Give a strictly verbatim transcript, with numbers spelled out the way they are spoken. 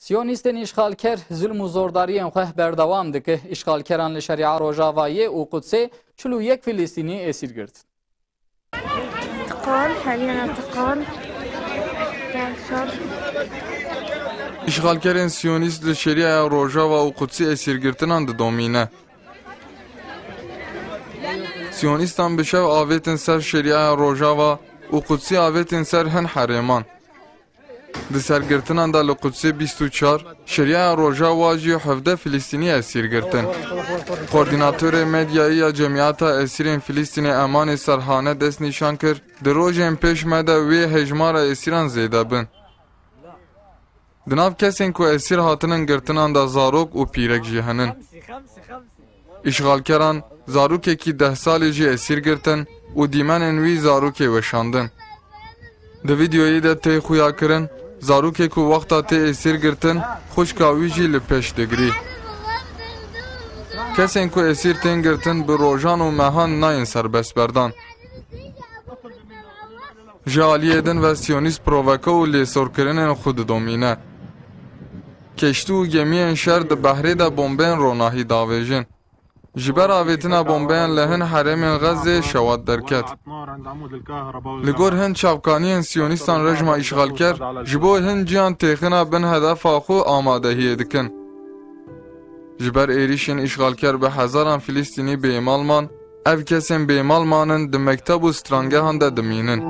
Siyonîstên îşxalker zulm û zordariyên xwe berdewam dike. Îşxalkeran li Şerîa Rojavayê û Qudsê çil û yek Filistînî esîr girtin. Tiqal, her yana tiqal. Gel sor. Îşxalkerên Siyonîst li Şerîa Rojava û Qudsî esîrgirtinan didomîne. Siyonîstan bi şev avêtin ser Şerîa Rojava û Qudsî avêtin ser hin herêman. Di sergirtinan de li Qudsê bîst û çar, Şerîa Rojava jî hevdeh Filistînî esîr girtin. Koordînatorê medyayî ya Cemiyeta Esîrên Filistînê Emanê Serhane destnîşan kir, di rojên pêş me de wê hejmara esîran zêde bin. Di nav kesên ku esîr hatinin girtinan de zarok û pîrek jî henin. Îşxalkeran zarokekî deh salî jî esîr girtin û dîmenên wî zarokê weşandin. Di vîdeoyê de tê xuya kirin, zarokê ku wexta tê esîr girtin, xwişka wî jî li pêş digirî. Kesên ku esîr tên girtin bi rojan û mehan nayên serbestberdan. Ji aliyê din ve Siyonîst proveke û lêsorkirinên xwe didomîne. Keştî û gemiyên şer di behrê de bombeyên ronahî davêjin. Ji ber avêtina bombeyan li hin herêmên Xezê şewat derket. Li gor hin çavkaniyên Siyonîstan rejma îşxalker ji bo hin ciyan têxina bin hedefa xwe amadehiyê dikin. Ji ber êrîşên îşxalker bi hezaran Filistînî bêmal man, ev kesên bêmal manin di mekteb û strangehan de dimînin.